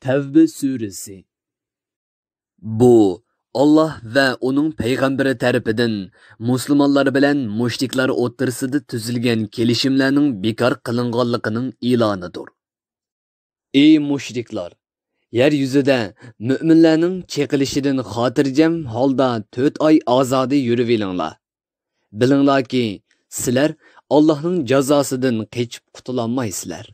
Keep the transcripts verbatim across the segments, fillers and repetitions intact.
تەۋبە سۈرىسى. بۇ، ئاللاھ ۋە ئۇنىڭ پەيغەمبىرى تەرىپىدىن مۇسۇلمانلار بىلەن مۇشرىكلار ئوتتۇرىسىدا تۈزۈلگەن كېلىشىملەرنىڭ بىكار قىلىنغانلىقىنىڭ ئېلانىدۇر. ئى مۇشرىكلار! يەر يۈزىدە مۆمىنلەرنىڭ چېقىلىشىدىن خاتىرجەم ھالدا تۆت ئاي ئازادە يۈرۈۋېلىڭلار. بىلىڭلاركى، سىلەر ئاللاھنىڭ جازاسىدىن قېچىپ قۇتۇلالمايسىلەر.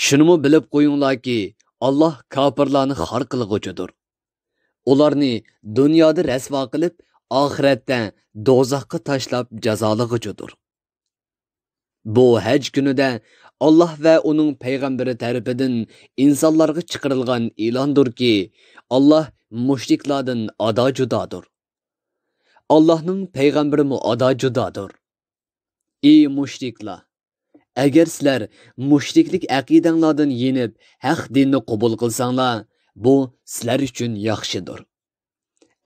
شۇنىمۇ بىلىپ قويۇڭلاركى، ئاللاھ كاپىرلارنى خار قىلغۇچىدۇر. ئۇلارنى دۇنيادا رەسۋا قىلىپ، ئاخىرەتتە دوزاخقا تاشلاپ جازالىغۇچىدۇر. بۇ ھەج كۈنىدە ئاللاھ ۋە ئۇنىڭ پەيغەمبىرى تەرىپىدىن ئىنسانلارغا چىقىرىلغان ئېلاندۇركى، ئاللاھ مۇشرىكلاردىن ئادا جۇدادۇر. ئاللاھنىڭ پەيغەمبىرىمۇ ئادا جۇدادۇر. ئى مۇشرىكلار! ئەگەر سىلەر مۇشرىكلىك ئەقىدەڭلاردىن يېنىپ، ھەق دىننى قوبۇل قىلساڭلار، بۇ سىلەر ئۈچۈن ياخشىدۇر.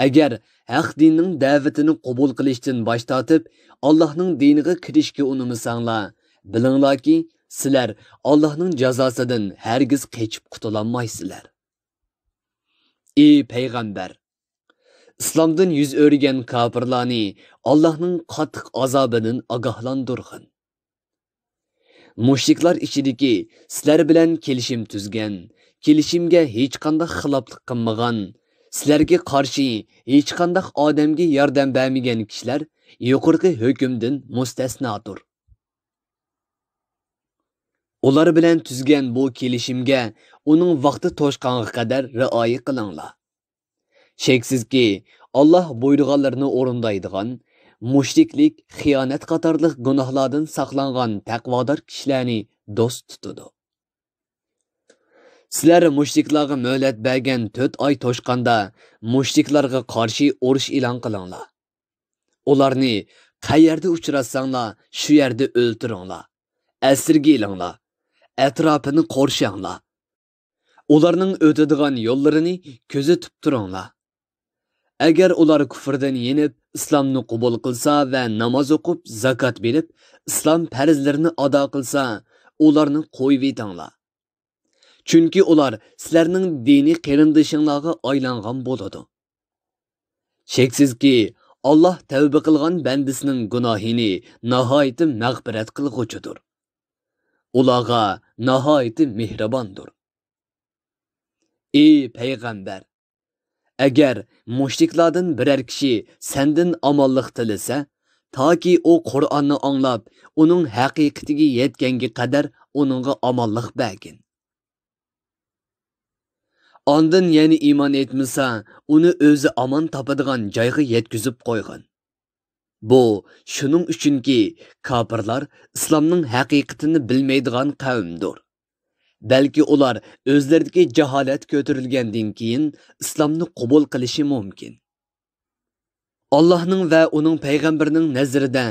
ئەگەر ھەق دىننىڭ دەۋىتىنى قوبۇل قىلىشتىن باش تارتىپ، ئاللاھنىڭ دىنىغا كىرىشكە ئۇنىمىساڭلار، بىلىڭلاركى، سىلەر ئاللاھنىڭ جازاسىدىن ھەرگىز قېچىپ قۇتۇلالمايسىلەر. ئى پەيغەمبەر! ئىسلامدىن يۈز ئۆرۈگەن كاپىرلارنى ئاللاھنىڭ قاتتىق ئازابىدىن ئاگاھلاندۇرغىن. مۇشرىكلار ئىچىدىكى سىلەر بىلەن كېلىشىم تۈزگەن، كېلىشىمگە ھېچقانداق خىلاپلىق قىلمىغان، سىلەرگە قارشى ھېچقانداق ئادەمگە ياردەم بەرمىگەن كىشىلەر يۇقىرىقى ھۆكۈمدىن مۇستەسنادۇر. ئۇلار بىلەن تۈزگەن بۇ كېلىشىمگە ئۇنىڭ ۋاقتى توشقانغا قەدەر رىئايە قىلىڭلار. شەكسىزكى، ئاللاھ بۇيرۇغانلىرىنى ئورۇندايدىغان، مۇشرىكلىك، خىيانەت قاتارلىق گۇناھلاردىن ساقلانغان تەقۋادار كىشىلەرنى دوست تۇتىدۇ. سىلەر مۇشرىكلارغا مۆھلەت بەرگەن تۆت ئاي توشقاندا مۇشرىكلارغا قارشى ئۇرۇش ئېلان قىلىڭلار. ئۇلارنى قەيەردە ئۇچراتساڭلار، شۇ يەردە ئۆلتۈرۈڭلار، ئەسىرگە ئېلىڭلار، ئەتراپىنى قورشاڭلار. ئۇلارنىڭ ئۆتىدىغان يوللىرىنى كۆزىتىپ تۇرۇڭلار. ئەگەر ئۇلار كۇفرىدىن يېنىپ، ئىسلامنى قوبۇل قىلسا ۋە ناماز ئوقۇپ، زاكات بېرىپ، ئىسلام پەرزلىرىنى ئادا قىلسا، ئۇلارنى قويۇۋېتىڭلار. چۈنكى ئۇلار سىلەرنىڭ دىنىي قېرىندىشىڭلارغا ئايلانغان بولىدۇ. شەكسىزكى، ئاللاھ تەۋبە قىلغان بەندىسىنىڭ گۇناھىنى ناھايىتى مەغپىرەت قىلغۇچىدۇر. ئۇلارغا ناھايىتى مېھرىباندۇر. ئى پەيغەمبەر! ئەگەر مۇشرىكلاردىن بىرەر كىشى سەندىن ئامانلىق تىلىسە، تاكى ئۇ قۇرئاننى ئاڭلاپ، ئۇنىڭ ھەقىقىتىگە يەتكەنگە قەدەر ئۇنىڭغا ئامانلىق بەرگىن. ئاندىن يەنە ئىمان ئېيتمىسا، ئۇنى ئۆزى ئامان تاپىدىغان جايغا يەتكۈزۈپ قويغىن. بۇ شۇنىڭ ئۈچۈنكى، كاپىرلار ئىسلامنىڭ ھەقىقىتىنى بىلمەيدىغان قەۋمدۇر. بەلكى ئۇلار ئۆزلىرىدىكى جاھالەت كۆتۈرۈلگەندىن كېيىن ئىسلامنى قوبۇل قىلىشى مۇمكىن. ئاللاھنىڭ ۋە ئۇنىڭ پەيغەمبىرىنىڭ نەزىرىدە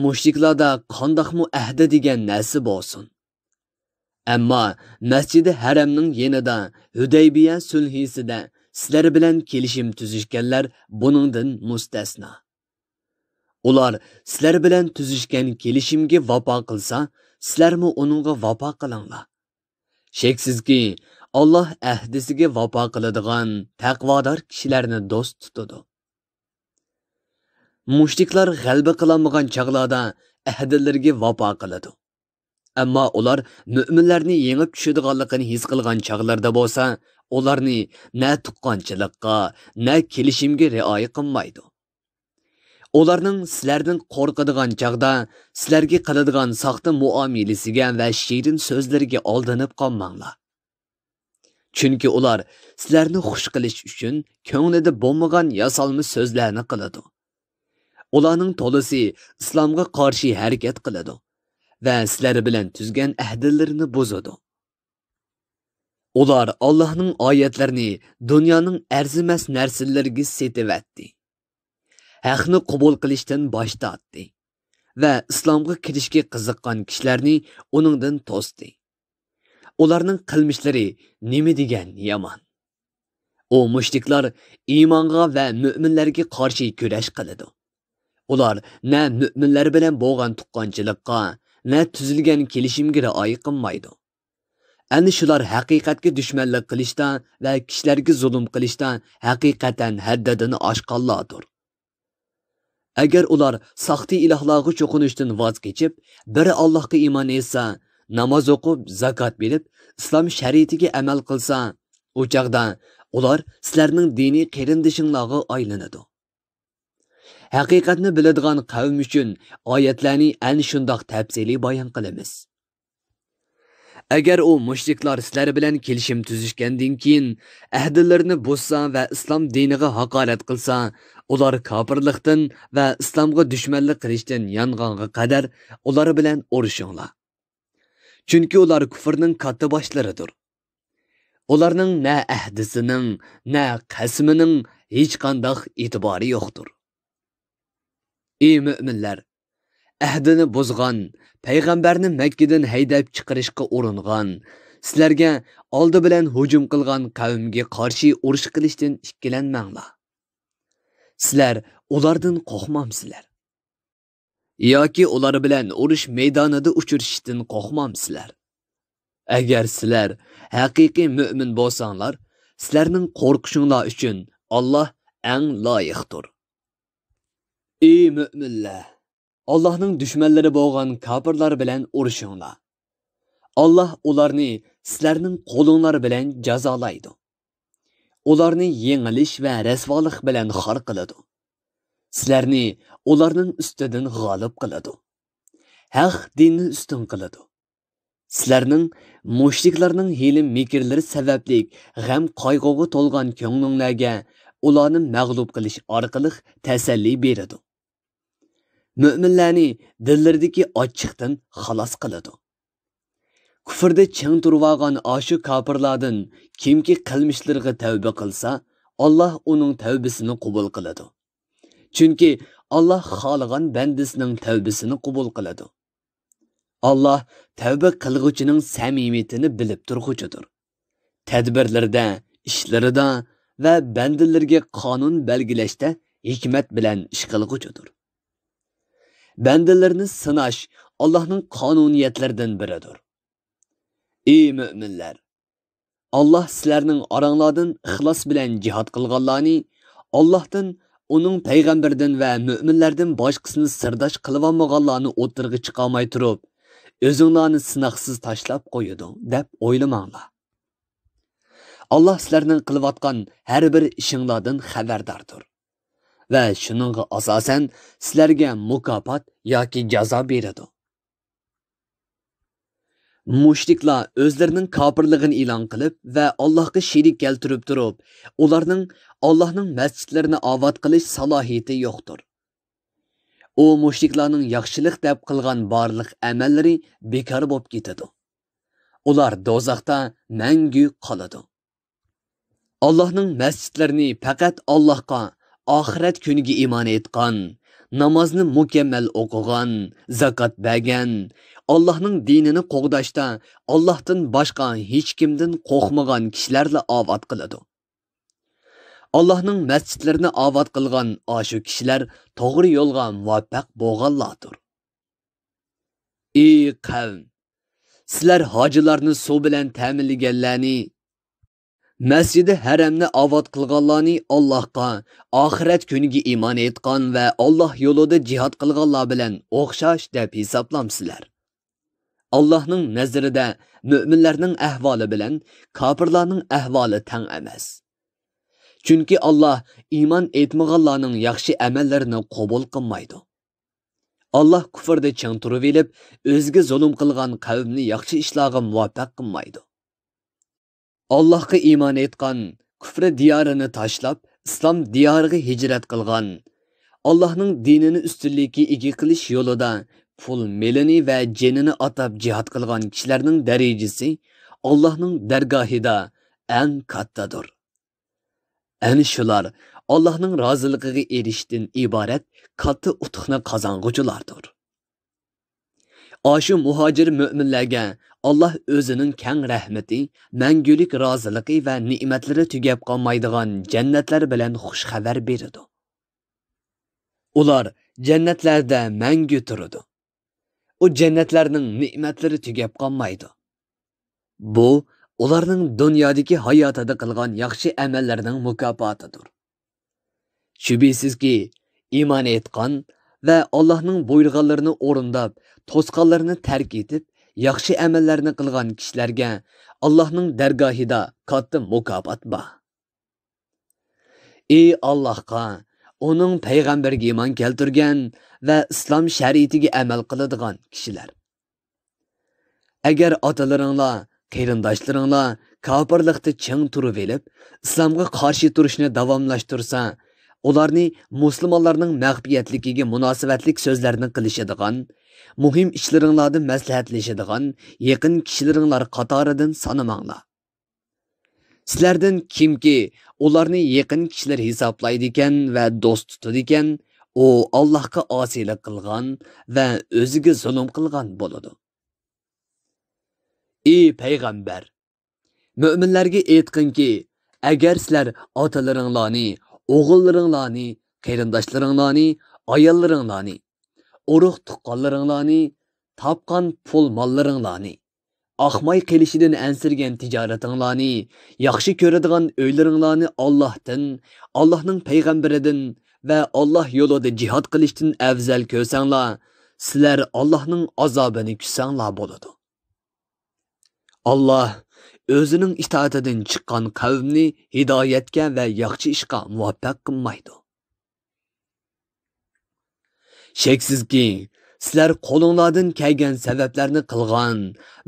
مۇشرىكلاردا قانداقمۇ ئەھدى دېگەن نەرسە بولسۇن؟ ئەمما مەسچىدى ھەرەمنىڭ يېنىدا ھۈدەيبىيە سۈلھىسىدە سىلەر بىلەن كېلىشىم تۈزۈشكەنلەر بۇنىڭدىن مۇستەسنا. ئۇلار سىلەر بىلەن تۈزۈشكەن كېلىشىمگە ۋاپا قىلسا، سىلەرمۇ ئۇنىڭغا ۋاپا قىلىڭلار. شەكسىزكى، ئاللاھ ئەھدىسىگە ۋاپا قىلىدىغان تەقۋادار كىشىلەرنى دوست تۇتىدۇ. مۇشرىكلار غەلىبە قىلالمىغان چاغلاردا ئەھدىلىرىگە ۋاپا قىلىدۇ. ئەمما ئۇلار مۆمىنلەرنى يېڭىپ چۈشىدىغانلىقىنى ھېس قىلغان چاغلىرىدا بولسا، ئۇلارنى نە تۇغقانچىلىققا، نە كېلىشىمگە رىئايە قىلمايدۇ. ئۇلارنىڭ سىلەردىن قورقىدىغان چاغدا سىلەرگە قىلىدىغان ساختا مۇئامىلىسىگە ۋە شېرىن سۆزلىرىگە ئالدىنىپ قالماڭلار. چۈنكى ئۇلار سىلەرنى خۇش قىلىش ئۈچۈن كۆڭلىدە بولمىغان ياسالما سۆزلەرنى قىلىدۇ. ئۇلارنىڭ تولىسى ئىسلامغا قارشى ھەرىكەت قىلىدۇ ۋە سىلەر بىلەن تۈزگەن ئەھدىلىرىنى بۇزىدۇ. ئۇلار ئاللاھنىڭ ئايەتلىرىنى دۇنيانىڭ ئەرزىمەس نەرسىلىرىگە سېتىۋەتتى. ھەقنى قوبۇل قىلىشتىن باش تارتتى ۋە ئىسلامغا كىرىشكە قىزىققان كىشىلەرنى ئۇنىڭدىن توستى. ئۇلارنىڭ قىلمىشلىرى نېمە دېگەن يامان! ئۇ مۇشرىكلار ئىمانغا ۋە مۆمىنلەرگە قارشى كۈرەش قىلىدۇ. ئۇلار نە مۆمىنلەر بىلەن بولغان تۇغقانچىلىققا، نە تۈزۈلگەن كېلىشىمگە رىئايە قىلمايدۇ. ئەنە شۇلار ھەقىقەتكە دۈشمەنلىك قىلىشتا ۋە كىشىلەرگە زۇلۇم قىلىشتا ھەقىقەتەن ھەددىدىن ئاشقانلاردۇر. ئەگەر ئۇلار ساختا ئىلاھلارغا چوقۇنۇشتىن ۋاز كېچىپ، بىر ئاللاھقا ئىمان ئېيتسا، ناماز ئوقۇپ، زاكات بېرىپ، ئىسلام شەرىئىتىگە ئەمەل قىلسا، ئۇ چاغدا ئۇلار سىلەرنىڭ دىنىي قېرىندىشىڭلارغا ئايلىنىدۇ. ھەقىقەتنى بىلىدىغان قەۋم ئۈچۈن ئايەتلەرنى ئەنە شۇنداق تەپسىلىي بايان قىلىمىز. ئەگەر ئۇ مۇشرىكلار سىلەر بىلەن كېلىشىم تۈزۈشكەندىن كېيىن ئەھدىلىرىنى بۇزسا ۋە ئىسلام دىنىغا ھاقارەت قىلسا، ئۇلار كاپىرلىقتىن ۋە ئىسلامغا دۈشمەنلىك قىلىشتىن يانغانغا قەدەر ئۇلار بىلەن ئۇرۇشۇڭلار. چۈنكى ئۇلار كۇفرنىڭ كاتتىباشلىرىدۇر. ئۇلارنىڭ نە ئەھدىسىنىڭ، نە قەسىمىنىڭ ھېچقانداق ئېتىبارى يوقتۇر. ئى مۆمىنلەر! ئەھدىنى بۇزغان، پەيغەمبەرنى مەككىدىن ھەيدەپ چىقىرىشقا ئۇرۇنغان، سىلەرگە ئالدى بىلەن ھۇجۇم قىلغان قەۋمگە قارشى ئۇرۇش قىلىشتىن ئىككىلەنمەڭلار. سىلەر ئۇلاردىن قورقمامسىلەر؟ ياكى ئۇلار بىلەن ئۇرۇش مەيدانىدا ئۇچرىشىشتىن قورقمامسىلەر؟ ئەگەر سىلەر ھەقىقىي مۆمىن بولساڭلار، سىلەرنىڭ قورقۇشۇڭلار ئۈچۈن ئاللاھ ئەڭ لايىقتۇر. ئى مۆمىنلەر! ئاللاھنىڭ دۈشمەنلىرى بولغان كاپىرلار بىلەن ئۇرۇشۇڭلار. ئاللاھ ئۇلارنى سىلەرنىڭ قولۇڭلار بىلەن جازالايدۇ. ئۇلارنى يېڭىلىش ۋە رەسۋالىق بىلەن خار قىلىدۇ. سىلەرنى ئۇلارنىڭ ئۈستىدىن غالىب قىلىدۇ. ھەق دىننى ئۈستۈن قىلىدۇ. سىلەرنىڭ مۇشرىكلارنىڭ ھىيلە-مىكىرلىرى سەۋەبلىك غەم-قايغۇغا تولغان كۆڭلۈڭلارگە ئۇلارنى مەغلۇپ قىلىش ئارقىلىق تەسەللى بېرىدۇ. مۆمىنلەرنى دىللىرىدىكى ئاچچىقتىن خالاس قىلىدۇ. كۇفردا چىڭ تۇرۇۋالغان ئاشۇ كاپىرلاردىن كىمكى قىلمىشلىرىغا تەۋبە قىلسا، ئاللاھ ئۇنىڭ تەۋبىسىنى قوبۇل قىلىدۇ. چۈنكى ئاللاھ خالىغان بەندىسىنىڭ تەۋبىسىنى قوبۇل قىلىدۇ. ئاللاھ تەۋبە قىلغۇچىنىڭ سەمىمىيىتىنى بىلىپ تۇرغۇچىدۇر. تەدبىرلىرىدە، ئىشلىرىدا ۋە بەندىلىرىگە قانۇن بەلگىلەشتە ھېكمەت بىلەن ئىش قىلغۇچىدۇر. بەندىلىرىنى سىناش ئاللاھنىڭ قانۇنىيەتلىرىدىن بىرىدۇر. ئى مۆمىنلەر! ئاللاھ سىلەرنىڭ ئاراڭلاردىن ئىخلاس بىلەن جىھاد قىلغانلارنى، ئاللاھتىن، ئۇنىڭ پەيغەمبىرىدىن ۋە مۆمىنلەردىن باشقىسىنى سىرداش قىلىۋالمىغانلارنى ئوتتۇرىغا چىقارماي تۇرۇپ، ئۆزۈڭلارنى سىناقسىز تاشلاپ قويىدۇ، دەپ ئويلىماڭلار. ئاللاھ سىلەرنىڭ قىلىۋاتقان ھەر بىر ئىشىڭلاردىن خەۋەرداردۇر ۋە شۇنىڭغا ئاساسەن سىلەرگە مۇكاپات ياكى جازا بېرىدۇ. مۇشرىكلار ئۆزلىرىنىڭ كاپىرلىقىنى ئېلان قىلىپ ۋە ئاللاھقا شېرىك كەلتۈرۈپ تۇرۇپ، ئۇلارنىڭ ئاللاھنىڭ مەسچىتلىرىنى ئاۋات قىلىش سالاھىيىتى يوقتۇر. ئۇ مۇشرىكلارنىڭ ياخشىلىق دەپ قىلغان بارلىق ئەمەللىرى بىكار بولۇپ كېتىدۇ. ئۇلار دوزاختا مەڭگۈ قالىدۇ. ئاللاھنىڭ مەسچىتلىرىنى پەقەت ئاللاھقا، ئاخىرەت كۈنىگە ئىمان ئېيتقان، نامازنى مۇكەممەل ئوقۇغان، زاكات بەرگەن، ئاللاھنىڭ دىنىنى قوغداشتا ئاللاھتىن باشقا ھېچكىمدىن قورقمىغان كىشىلەرلا ئاۋات قىلىدۇ. ئاللاھنىڭ مەسچىتلىرىنى ئاۋات قىلغان ئاشۇ كىشىلەر توغرا يولغا مۇۋەپپەق بولغانلاردۇر. ئى قەۋم! سىلەر ھاجىلارنى سۇ بىلەن تەمىنلىگەنلەرنى، مەسجىدى ھەرەمنى ئاۋات قىلغانلارنى ئاللاھقا، ئاخىرەت كۈنىگە ئىمان ئېيتقان ۋە ئاللاھ يولىدا جىھاد قىلغانلار بىلەن ئوخشاش دەپ ھېسابلامسىلەر؟ ئاللاھنىڭ نەزىرىدە مۆمىنلەرنىڭ ئەھۋالى بىلەن كاپىرلارنىڭ ئەھۋالى تەڭ ئەمەس. چۈنكى ئاللاھ ئىمان ئېيتمىغانلارنىڭ ياخشى ئەمەللىرىنى قوبۇل قىلمايدۇ. ئاللاھ كۇفردا چىڭ تۇرۇۋېلىپ، ئۆزىگە زۇلۇم قىلغان قەۋمنى ياخشى ئىشلارغا مۇۋەپپەق قىلمايدۇ. ئاللاھقا ئىمان ئېيتقان، كۇفرى دىيارىنى تاشلاپ، ئىسلام دىيارىغا ھىجرەت قىلغان، ئاللاھنىڭ دىنىنى ئۈستۈنلۈككە ئىگە قىلىش يولىدا پۇل، مېلىنى ۋە جېنىنى ئاتاپ جىھاد قىلغان كىشىلەرنىڭ دەرىجىسى ئاللاھنىڭ دەرگاھىدا ئەڭ كاتتىدۇر. ئەنە شۇلار ئاللاھنىڭ رازىلىقىغا ئېرىشىشتىن ئىبارەت كاتتا ئۇتۇقنى قازانغۇچىلاردۇر. ئاشۇ مۇھاجىر مۆمىنلەرگە ئاللاھ ئۆزىنىڭ كەڭ رەھمىتى، مەڭگۈلۈك رازىلىقى ۋە نېمەتلىرى تۈگەپ قالمايدىغان جەننەتلەر بىلەن خۇش خەۋەر بېرىدۇ. ئۇلار جەننەتلەردە مەڭگۈ تۇرىدۇ. ئۇ جەننەتلەرنىڭ نېمەتلىرى تۈگەپ قالمايدۇ. بۇ ئۇلارنىڭ دۇنيادىكى ھاياتىدا قىلغان ياخشى ئەمەللىرىنىڭ مۇكاپاتىدۇر. شۈبھىسىزكى، ئىمان ئېيتقان ۋە ئاللاھنىڭ بۇيرۇغانلىرىنى ئورۇنداپ، توسقانلىرىنى تەرك ئېتىپ، ياخشى ئەمەللەرنى قىلغان كىشىلەرگە ئاللاھنىڭ دەرگاھىدا كاتتا مۇكاپات بار. ئى ئاللاھقا، ئۇنىڭ پەيغەمبىرىگە ئىمان كەلتۈرگەن ۋە ئىسلام شەرىئىتىگە ئەمەل قىلىدىغان كىشىلەر! ئەگەر ئاتىلىرىڭلار، قېرىنداشلىرىڭلار كاپىرلىقتا چىڭ تۇرۇۋېلىپ، ئىسلامغا قارشى تۇرۇشنى داۋاملاشتۇرسا، ئۇلارنى مۇسۇلمانلارنىڭ مەغپىيەتلىكىگە مۇناسىۋەتلىك سۆزلەرنى قىلىشىدىغان، مۇھىم ئىشلىرىڭلاردا مەسلىھەتلىشىدىغان يېقىن كىشىلىرىڭلار قاتارىدىن سانىماڭلار. سىلەردىن كىمكى ئۇلارنى يېقىن كىشىلىرى ھېسابلايدىكەن ۋە دوست تۇتىدىكەن، ئۇ ئاللاھقا ئاسىيلىق قىلغان ۋە ئۆزىگە زۇلۇم قىلغان بولىدۇ. ئى پەيغەمبەر! مۆمىنلەرگە ئېيتقىنكى، ئەگەر سىلەر ئاتىلىرىڭلارنى، ئوغۇللىرىڭلارنى، قېرىنداشلىرىڭلارنى، ئاياللىرىڭلارنى، ئۇرۇق-تۇغقانلىرىڭلارنى، تاپقان پۇل-ماللىرىڭلارنى، ئاقماي قېلىشىدىن ئەنسىرىگەن تىجارىتىڭلارنى، ياخشى كۆرىدىغان ئۆيلىرىڭلارنى ئاللاھتىن، ئاللاھنىڭ پەيغەمبىرىدىن ۋە ئاللاھ يولىدا جىھاد قىلىشتىن ئەۋزەل كۆرسەڭلار، سىلەر ئاللاھنىڭ ئازابىنى كۈتسەڭلار بولىدۇ. ئاللاھ ئۆزىنىڭ ئىتائىتىدىن چىققان قەۋمنى ھىدايەتكە ۋە ياخشى ئىشقا مۇۋەپپەق قىلمايدۇ. شەكسىزكى، سىلەر قولۇڭلاردىن كەلگەن سەۋەبلەرنى قىلغان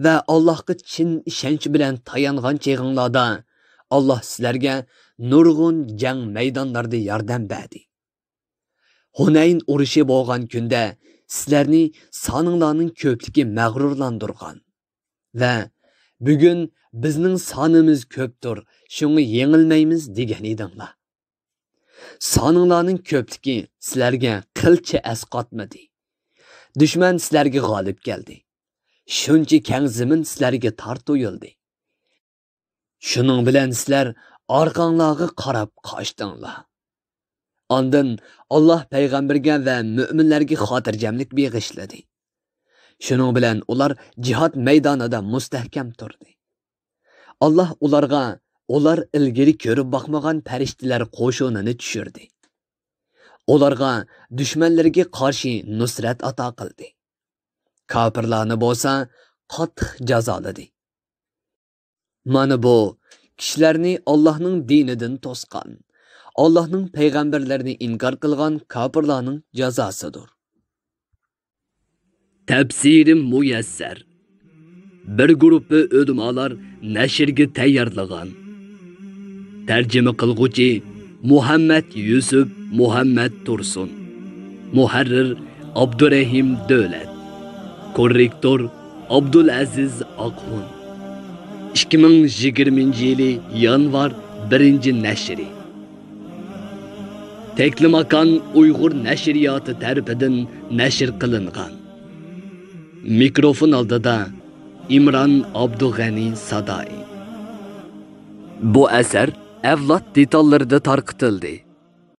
ۋە ئاللاھقا چىن ئىشەنچ بىلەن تايانغان چېغىڭلاردا، ئاللاھ سىلەرگە نۇرغۇن جەڭ مەيدانلىرىدا ياردەم بەردى. ھۇنەين ئۇرۇشى بولغان كۈندە سىلەرنى سانىڭلارنىڭ كۆپلۈكى مەغرۇرلاندۇرغان ۋە «بۈگۈن بىزنىڭ سانىمىز كۆپتۇر، شۇڭا يېڭىلمەيمىز» دېگەن ئىدىڭلار. سانىڭلارنىڭ كۆپلۈكى سىلەرگە قىلچە ئەسقاتمىدى. دۈشمەن سىلەرگە غالىب كەلدى. شۇنچە كەڭ زېمىن سىلەرگە تار تۇيۇلدى. شۇنىڭ بىلەن سىلەر ئارقاڭلارغا قاراپ قاچتىڭلار. ئاندىن ئاللاھ پەيغەمبەرگە ۋە مۆمىنلەرگە خاتىرجەملىك بېغىشلىدى. شۇنىڭ بىلەن ئۇلار جىھاد مەيدانىدا مۇستەھكەم تۇردى. ئاللاھ ئۇلارغا ئۇلار ئىلگىرى كۆرۈپ باقمىغان پەرىشتىلەر قوشۇنىنى چۈشۈردى. ئۇلارغا دۈشمەنلىرىگە قارشى نۇسرەت ئاتا قىلدى. كاپىرلارنى بولسا قاتتىق جازالىدى. مانا بۇ كىشىلەرنى ئاللاھنىڭ دىنىدىن توسقان، ئاللاھنىڭ پەيغەمبەرلىرىنى ئىنكار قىلغان كاپىرلارنىڭ جازاسىدۇر. تەپسىرى مۇيەسسەر. بىر گۇرۇپپا ئۆلىمالار نەشرگە تەييارلىغان. تەرجىمە قىلغۇچى مۇھەممەد يۈسۈپ مۇھەممەد تۇرسۇن. مۇھەررىر ئابدۇرېھىم دۆلەت. كوررېكتور ئابدۇلئەزىز ئاقخۇن. ئىككى مىڭ يىگىرمىنچى يىلى يانۋار بىرىنچى نەشرى. تەكلىماكان ئۇيغۇر نەشرىياتى تەرىپىدىن نەشر قىلىنغان. مىكروفون ئالدىدا ئىمران ئابدۇغەنى سادائى. بۇ ئەسەر ئەۋلاد دېتاللىرىدا تارقىتىلدى.